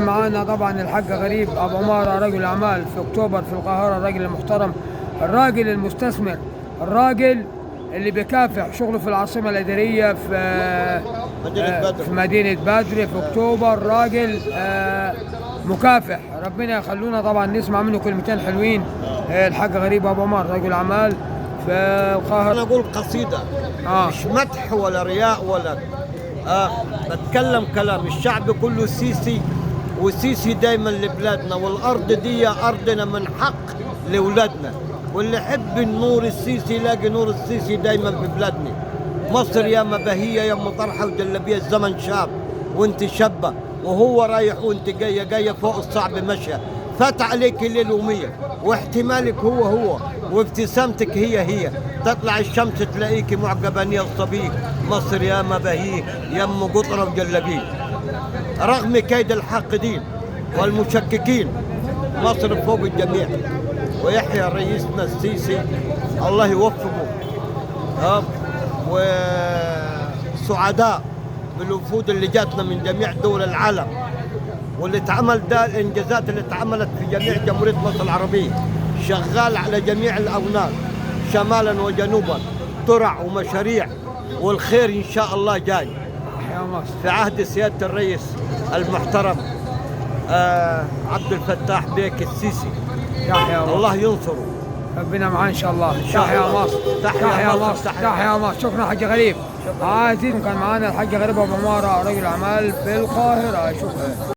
معانا طبعا الحاج غريب ابو عمارة، رجل اعمال في اكتوبر في القاهره، الراجل المحترم، الراجل المستثمر، الراجل اللي بيكافح شغله في العاصمة الادارية في مدينة بدر. في مدينة بدر في اكتوبر. راجل مكافح، ربنا يخلونا طبعا نسمع منه كلمتين حلوين. الحاج غريب ابو عمار، رجل اعمال في القاهره. انا اقول قصيدة مش مدح ولا رياء ولا بتكلم كلام الشعب كله سيسي، والسيسي دايما لبلادنا، والارض دي ارضنا من حق لاولادنا، واللي يحب النور السيسي يلاقي نور السيسي دايما في بلادنا. مصر يا مبهيه يا مطرحه وجلابيه، الزمن شاب وانت شابه، وهو رايح وانت جاية، جاية فوق الصعب ماشية، فات عليك الليل ومية، واحتمالك هو هو، وابتسامتك هي هي، تطلع الشمس تلاقيك معجبانية وصبيك. مصر يا مباهيه يا ام قطرة وجلابيه، رغم كيد الحاقدين والمشككين مصر فوق الجميع. ويحيى رئيسنا السيسي الله يوفقه، وسعداء بالوفود اللي جاتنا من جميع دول العالم، واللي اتعمل ده الانجازات اللي اتعملت في جميع جمهورية مصر العربية، شغال على جميع الاونان شمالا وجنوبا، ترع ومشاريع، والخير ان شاء الله جاي يا مصر في عهد سيادة الرئيس المحترم عبد الفتاح بيك السيسي، يحيى مصر. الله ينصره. ربنا معاه ان شاء الله. شاء تحيا الله. مصر، تحيا تحيا مصر، مصر، تحيا تحيا مصر. شكرا حاج غريب. عزيز كان معانا الحاج غريب ابو عمارة، رجل اعمال في القاهرة. شكرا.